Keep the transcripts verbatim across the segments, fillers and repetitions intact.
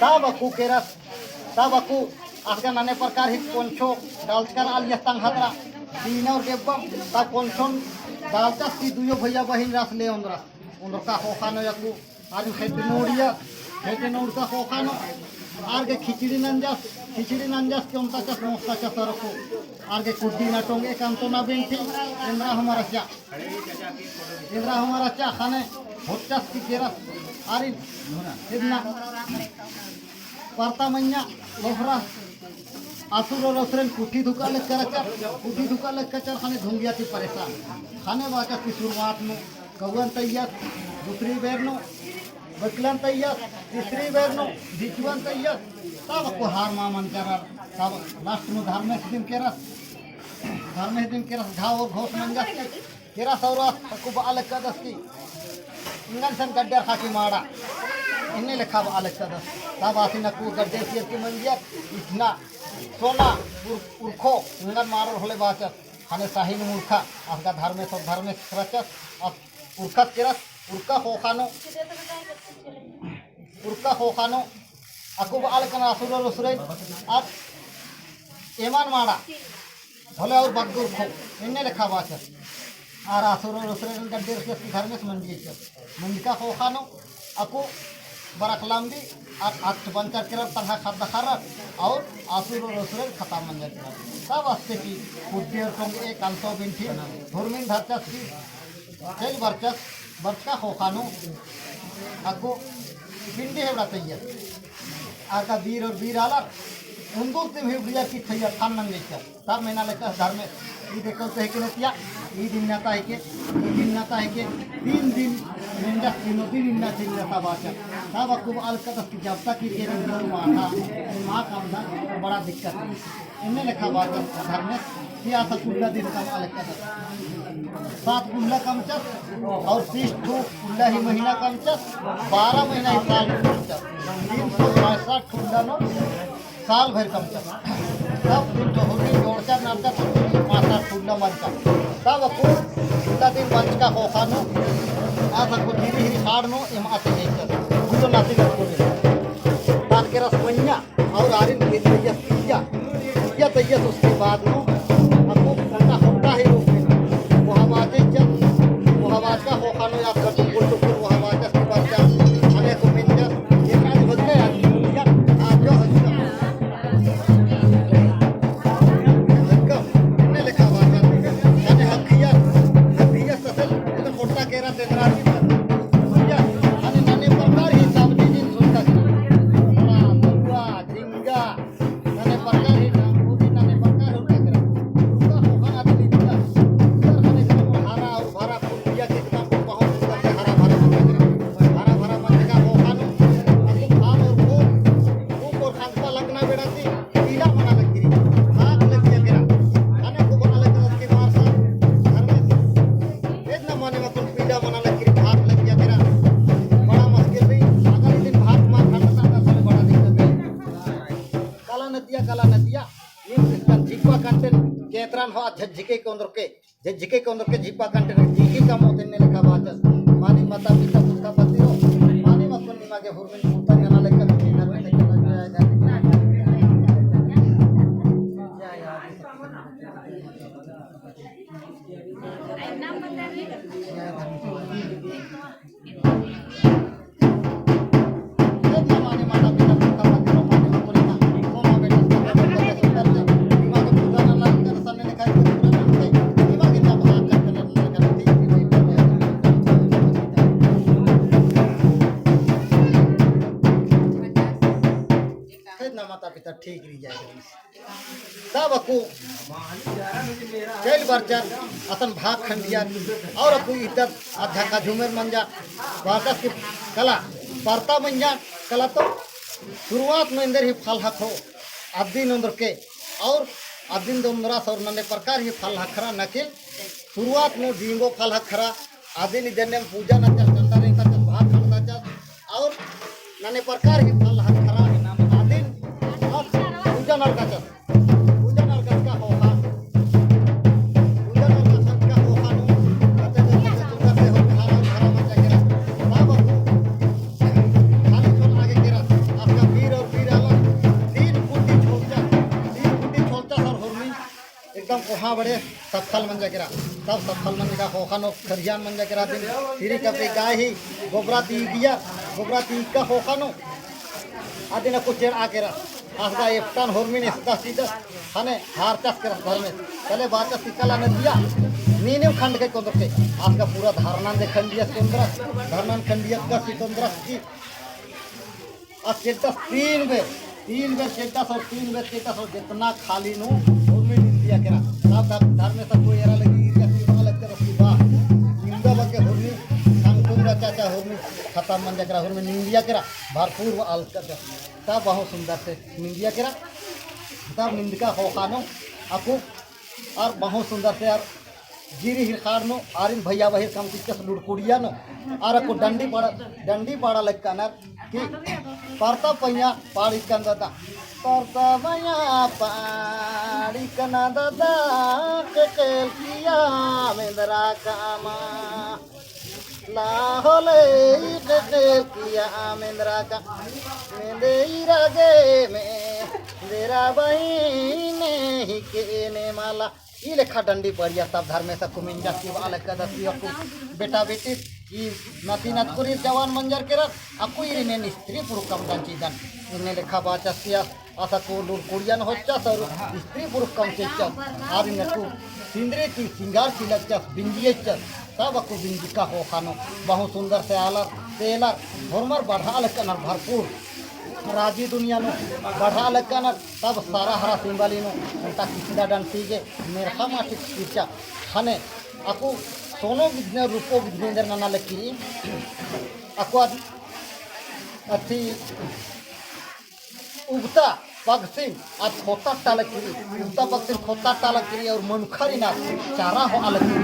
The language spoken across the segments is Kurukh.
तब अक्कु केरस, तब अक्कु आस गा नन्ने प्रकार ही कोंछो डालचकर आलियस तंग हतरा, तीनों डेब्बम, तब कोंछोन डालचस की दुयो भैया बहिन रस ले ओन्दरस, ओन्दरका ख़ोख़ा नू अक्कु आर गे खेड्ड नोड़िया, खेड्ड नोड़का ख़ोख़ा नू, आर गे खिचड़ी नंजस, खिचड़ी नंजस की ओन्ताचस, मोख़ताचस अरखो, आर गे कुड्डी ना टोंगे, कांतो ना बेंठी, एन्दरा हमारा चा, एन्दरा हमारा चा ख़ने होचस की केरस, आरिन, इदना, परता मइय्याँ, लोहरा, आसुर और असुरेन कुट्ठी धुका लेक्का रहचर, कुट्ठी धुका लेक्का रहचर, ख़ने धुंगिया ती परेशान, ख़ने बाचस की शुरुआत नू, कौवन तैयस, दूसरी बेर नू, बकलन तैयस, तीसरी बेर नू, बिचुवन तैयस, तब अक्कु हार मा मंजर, तब last नू धर्मेस दिम केरस, धर्मेस दिम केरस, घाव और घोस मंजस की, केरस और आस अक्कु बआ लेक्कादस की, इंगन सन गड्डेर ख़ा की माड़ा, एन्ने लेखा बआ लेक्कादस, तब आसिन अक्कु गड्डेर सियर की मंजियर, इठना, सोना, उर-, उरखो, इंगन माड़ोर होले बाचस, ख़ने साहिन उरखा, आस गा धर्मेस और धर्मेस रहचस, आस उरखत केरस, उरखा ख़ोख़ा नू, उरखा ख़ोख़ा नू, अक्कु बआ लेकन आसुर और असुरेन, आद एमन माड़ा, होले और बग्गे उरखो, एन्ने लेखा बाचस। आर आसुर और असुरेन गड्डेर सियर की धर्मेस मंजचस। मंजका ख़ोख़ा नू, अक्कु बरख लम्बी, आर अक्ट बंचर केरर तंग्है ख़द्द ख़र्रर, और आसुर और असुरेन खतम मंजर केरर। तब अस्ते की कुड्डी और टोंगे, कांतो बेंठी, हुरमिन धरचस की, चइल बरचस, बरचका ख़ोख़ा नू, अक्कु पिंडी हेबड़ा तैयस। आर गा बीर और बीर आलर, उन्दुल तिम हिबड़िया की थैया ठान नंजचस। तब मेना लेकस धर्मेस, ई देखो तो हेके नतिया, ई दिन नाता हेके, ई दिन नाता हेके, तीन दिन मेंजस, तीनों दिन इन्ना चिन्ना ता बाचस। तब अक्कु बआ लेकस कि जब तक ई केरन माता, मा कमदन, बड़ा दिक्कत है। एन्ने लेखा बाचस धर्मेस, कि आस कुल्ला दिन कमआ लेकदस। सात कुल्ला कमचस, और तीस ठो कुल्ला ही महीना कमचस, बारह महीना ही साल कमचस। तीन सौ पैंसठ कुल्ला नू साल भर कमचस। तब तीन ठो हुरमी जोड़चर नरचस, पाँच सात कुल्ला मंजचस। तब अक्कु कुल्ला दिन मंजका ख़ोख़ा नू, आस अक्कु धीरे धीरे साड़ नू एम आते जाइचस। कुल्लो नाती नरकुल। तान केरस मइय्याँ, और आरिन के तैयस किया, किया तैयस उसके बाद नू, अक्कु उनका होता ही रूप में। वो हवाजे जब, वो हवाज का ख़ोख़ा नू याद कर, टुकुर टुकुर वो हवाज के बाद जा, अरे को मिल जा, ये राज बन गया, यार, आज जो हंसता। हंसता, इन्ने लेखा बात है। अरे हकिया, हकिया तसल, इधर होता केरा तेरा। भैया, अने नन्ने प्रकार ही सब्जी जिन सुनता की। हाँ, मरुआ, झिंगा, नन्ने प्रकार ही ना, वो भी नन्ने प्रकार ही उनका करा। उनका होखा ना दिली दिया। उधर खाने का वो हरा और भरा फूल दिया कि एकदम बहुत सुंदर से हरा भरा मंजका करा। हरा भरा मंजका होखा नु, अक्कु खान और वो, वो और खान का लगना बेड़ा ती। पीला मना लगी रई, भाग लगिया केरा। अने को बना लगी उसके बाद सर, घर में से। इतना मने में कुल पीला मना लगी रई, भाग लगिया केरा। बड़ा मुश्किल रई, अगर इदिन भाग मा खंड ता, ता साले बड़ा दिक्कत है। काला नदिया, काला नदिया, नीम सिस्टम झिप्पा कंटेन, केतरान हो झज्जिके के ओन्दरके। जे झिके के ओन्दरके झिप्पा कंटेन, झिकी का मोत एन्ने लेखा बाचस। मानिम माता पिता पुरखा पतिरो, मानिम अक्कुन निमा गे हुरमिन पुरता जना लेखा, निमा गे लेखा। माता पिता ठीक रई जाए। तब अक्कु चइल बरचर असन भाग खंडियर और अक्कु इद्दर अध्या का झूमेर मंजा बाचस की कला परता मंजा कला तो शुरुआत नू एन्देर ही फल हखरो अदिन ओन्दरके और अदिन दे ओन्दरस और नन्ने प्रकार ही फल हखरा नकिल शुरुआत नू डींगो फल हखरा अदिन इदेन पूजा नचस चंदा रेंगचस भाग खंडचस और नन्ने प्रकार ही फल हखरा अदिन पूजा नलकचस। पूजा नलकचका ख़ोख़ा, पूजा नलकचका ख़ोख़ा नू, कते कते सुंदर से होके हरा भरा मंजा केरा। तब अक्कु खाली सोना गे केरा, आस गा बीर और हाँ बड़े सफल मंजा केरा। तब सफल मंजा का ख़ोख़ा नू खरियान मंजा केरा। अदिन सिरी कपे गाय ही गोबरा ती गिया, गोबरा ती का ख़ोख़ा नू। अदिन अक्कु चेड़ आ केरा। आस गा एपटान होरमिन एसदा सीदस ख़ने हारचस केरा धर्मेस। तले बाचस कि काला नदिया नीनिम खंड के कोंदर के। आस गा पूरा धरनन दे खंडियस कोंदरस, धरनन खंडियस का सी कोंदरस की आ चेड्डस तीन बेर, तीन बेर चेड्डस और तीन बेर चेड्डस और जेतना खाली नू होरमी निंदिया केरा। तब धर-, धर्मेस अक्कु एरा लगी ईरिया ती बआ लगदस कि बा। निंदा बग्गे होरमी संग कोंदरा चाचा होरमी खतम मंजा केरा, होरमी निंदिया केरा, भरपूर बआ लगदस। तब बहुत सुंदर से निंदिया केरा। तब निंदका ख़ोख़ा नू अक्कु और बहुत सुंदर से और गिरी हिरखाड़ नू आरिन भैया बहिर कमचस लुड़कुड़िया नू। और अक्कु डंडी पाड़ा, डंडी पाड़ा लगनर कि परता पइया पाड़ी कन ददा। परता पइया पाड़ी कन ददा, केकेल किया मेंदरा कामा। लाहोले केकेल किया मेंदरा का, मेंदेई रागे में, देरा बहिने ही के ने माला। ई लेखा डंडी पड़िया तब धर्मेस अक्कु मिंजा की बआ लगदस कि अक्कु बेटा बेटी ई नती नतकुरी जवान मंजर केरर, अक्कु ईरिन स्त्री पुरुष कमदन चिदन। इन्ने लेखा बाचस कि आस अक्कु लुड़कुड़ियन होचस और स्त्री पुरुष कमचस। आरिन अक्कु सिंदरी ती सिंगार चिलचस, बिंजियचस। तब अक्कु बिंजिका ख़ोख़ा नू बहुत सुंदर से आलर, तेलर, होरमर बढ़ा लगनर भरपूर। राजी दुनिया नू बढ़ा लगनर। तब सारा हरा सिंबली नू उल्टा किसदा डंडी गे मेरखा माटी किचा। ख़ने अक्कु सोनो बिजने रूपो बिजने एन्देर नना लगी। अक्कु अद-, अथी उगता पगसिन अद खोता टाला किरी, उगता पगसिन खोता टाला किरी और मनुखरिन चारा होआ लगी।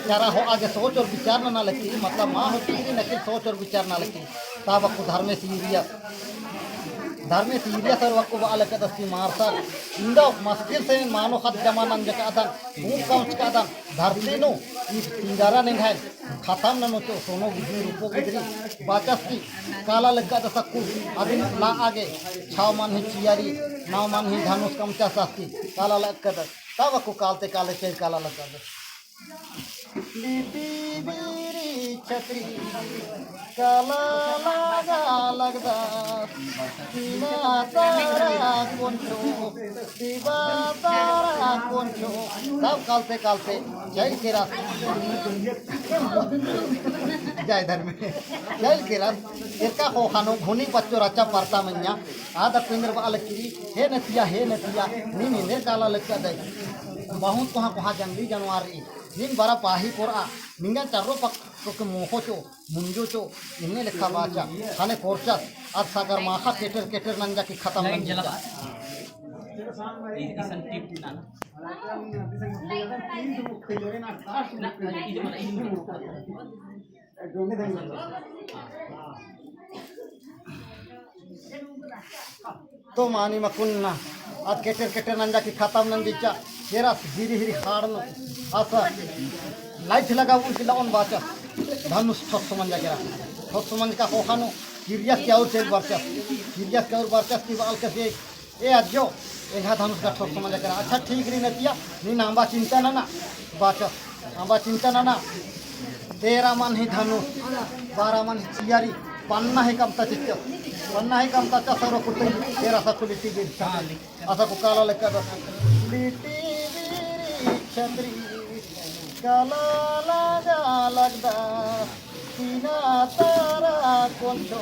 चारा होआ गे सोच और विचार नना लगी, मतलब मा होती किरी नकिल सोच और विचार नना लगी। तब अक्कु धर्मेस ईरियस, धर्मेस ईरियस और अक्कु बआ लगदस कि मारसर, इंदा मुश्किल से मानो ख़द्द जमा नंजकादन, ऊँट कमचकादन, धरती नू ई सिंगारा नेंग्है खतम ननोचो, सोनो बिजनी रूपो बिदरी बाचस की काला लगदस अक्कु। अदिन ला आगे छाव मन ही चियारी, नौ मन ही धनुष कमचस की काला लगदस। तब अक्कु कालते काले चेड़ काला लगदस। लिट्टी बीड़ी छतरी काला लगा लगदस। सीना तारा कोन छो, सीबा तारा कोन छो। तब कालते कालते चइल केरस। जय धर्मे। चइल केरस। एरका ख़ोख़ा नू घुनी पच्चो रहचा परता मइय्याँ। आद अक्कु एन्देर बआ लगी, हे नतिया, हे नतिया, नीन एन्देर काला लगदय। बहुत कोहाँ कोहाँ जंगली जानवर रई। नीन बरा पाही पोरआ, निंगा चर्रो पक्को के मोख़ोचो, मुंजोचो, इन्ने लेखा बाचा। ख़ने कोरचस, अद सगर माख़ा केटेर केटेर नंजा की खतम नंजा। तो मानिम अक्कुन ना, अद केटेर केटेर नंजा की खतम नंदिचा, केरस गिरी हिरी ख़ाड़ नू, आस light लगाओ उनकी लवन बाचस, धनुष ठोस मंजा केरा, ठोस मंजका ख़ोख़ा नू, किरियस की और चेल बरचस, किरियस की और बरचस की बाल कसे, ए अज्जो, एंग्है धनुष गा ठोस मंजा केरा। अच्छा ठीक रई नतिया, नीन अम्बा चिंता नना, बाचस, अम्बा चिंता नना, तेरा मन ही धनुष, बारा मन ही चियारी, पन्ना ही कमता चिच्चस, पन्ना ही कमता चसरो कुटी, तेरा सा खुली टीवी, असा को काला लगदस। लिट्टी बीड़ी छतरी काला लगा लगदस। सीना तारा कोन छो,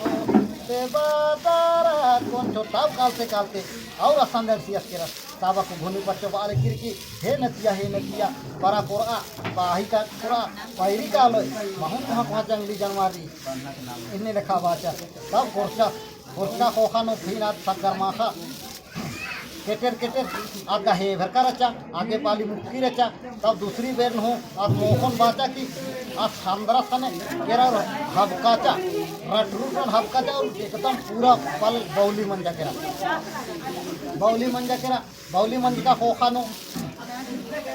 सीबा तारा कोन छो। तब कालते कालते और असन देर सियस केरस। तब अक्कु घुनी पच्चो बआ लगी कि हे नतिया, हे नतिया, बरा पोरआ, पाही का पोरआ, पैरी कालोय, बहुत कोहाँ कोहाँ जंगली जानवर रई। इन्ने लेखा बाचा। तब कोरचस, कोरचका ख़ोख़ा नू फिर आद सगर माख़ा केटेर केटेर, आगे हेभरका रहचा, आगे पाली मुक्की रहचा। तब दूसरी बेर नू आद मोख़ोन बाचा कि आद संदरा सने केरा हबकाचा, रटरूटन हबकाचा और एकदम पूरा पल बौली मंजा केरा। बौली मंजा केरा, बौली मंजका ख़ोख़ा नू,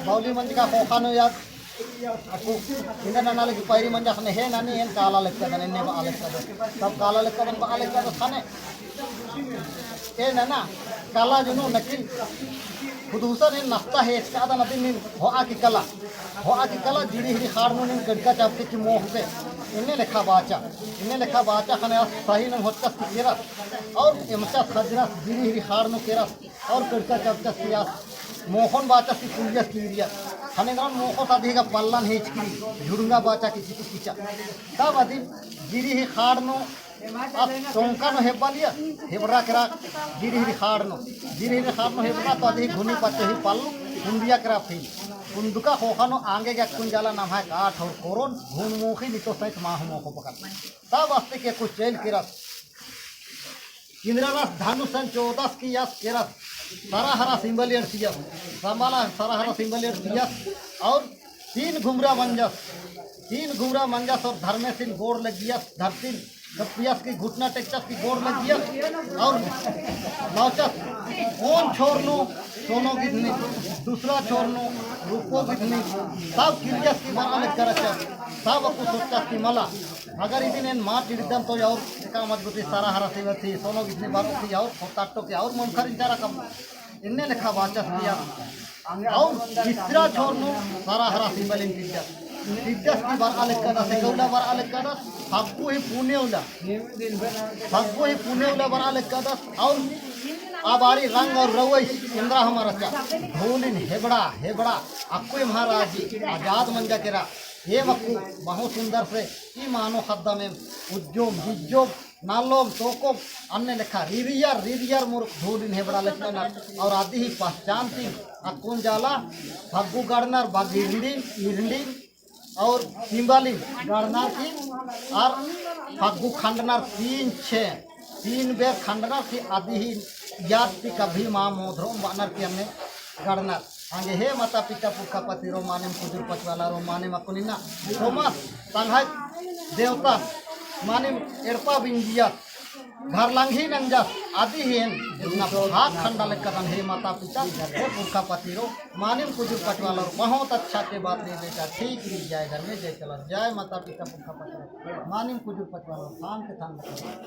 बौली मंजका ख़ोख़ा नू आद अक्कु इन्ना नना लगी पैरी मंजा ख़ने, हे नानी, एन काला लेक्कदन, एन्ने बआ लेक्कदन। तब काला लेक्कदन, बआ लेक्कदन ख़ने, ए नना, काला जुनू, लेकिन खुद हुसन एन नस्ता हे, एचकादन अदिन नीन होआ की काला, होआ की काला, जिरी हिरी ख़ाड़ नू नीन कड़का चाबके की मोख़ पे, एन्ने लेखा बाचा, एन्ने लेखा बाचा ख़ने आस सही नू होचस की केरस, और एमचा सजरस, जिरी हिरी ख़ाड़ नू केरस, और कड़का चाबचस की आस मोख़ोन बाचस की कुलियस की इरियस। ख़ने एन्दरन मोख़ोस अदिही गा पल्लन हेचकी, झुड़ुंगा बाचा की चिचु किचा। तब अदिन जिरी ही ख़ाड़ नू आस चौंका नू हेब्बालियस, हेबड़ा केरा जिरी हिरी ख़ाड़ नू, जिरी हिरी ख़ाड़ नू हेबड़ा तो अदिही घुनी पच्चो ही पल्ल कुंदिया केरा फिन। कुंदुका ख़ोख़ा नू आंगे गे अक्कुन जाला नम्है काठ और कोरोन घुन मोख़ी नितो सहित माह मोख़ो पकड़। तब आस्ते के कुछ चैल केरस। किंदरारस धनुषन चोदस की आस केरस, सरा हरा सिंबल एड़सियस, संबाला सरा हरा सिंबल एड़सियस, और तीन घुमरा मंजस, तीन घुमरा मंजस और धर्मेसिन गोड़ लगियस, धरतिन कपियस की घुटना टेकचस की गोड़ लगियस, और नौचस, ओन छोर नू सोनो गिधनी, दूसरा छोर नू रूपो गिधनी, सब किरियस की बरआ लेक्का रहचस, सब अक्कु सोचस की मला, अगर इदिन एन मा टिड़दन तो और एका मजबूती सरा हरा सिंबल ती, सोनो गिधनी बरओ ती और फोताटो के और मन खरिंचा रकम। एन्ने लेखा बाचस की आस। और तीसरा छोर नू सरा हरा सिंबलिन टिड्डस। टिड्डस की बरआ लेक्कादस, एका उल्ला बरआ लेक्कादस, फग्गु ही पुने उल्ला। फग्गु ही पुने उल्ला बरआ लेक्कादस। और आ बारी रंग और रवैस एन्दरा हमारा चा। ढोलिन हेबड़ा, हेबड़ा, अक्कु महाराज जी आजाद मंजा केरा। एम अक्कु बहुत सुंदर से ई मानो ख़द्दम एम उज्जोम, बिज्जोम, नालोम, तोकोम, अन्ने लेखा रिरियर, रिरियर मुरुख ढोलिन हेबड़ा लेक्कनर, और अदिही पहचान ती अक्कुन जाला फग्गु गड़नर, बग्गे इरंडिन, इरंडिन, और सिंबलिन गड़नर की, और फग्गु खंडनर तीन छे, तीन बेर खंडनर की अदिही याद ती कभी मा मोधरोम बअनर की अन्ने गड़नर। आंगे हे माता पिता पुरखा पतिरो, मानिम कुजुर पचवालारो, मानिम अक्कुन इन्ना रोमस तंग्है देवता, मानिम एड़पा बिंगियस, घर लंग्ही नंजस, अदिही एन इन्ना भाग खंडा लेक्कदन हे माता पिता, हे पुरखा पतिरो, मानिम कुजुर पचवालारो। बहुत अच्छा के बात रे बेटा, ठीक रई, जय धर्मे, जय चलर, जय माता पिता पुरखा पतिरो, मानिम कुजुर पचवालारो, थान के थान लेक्कदन।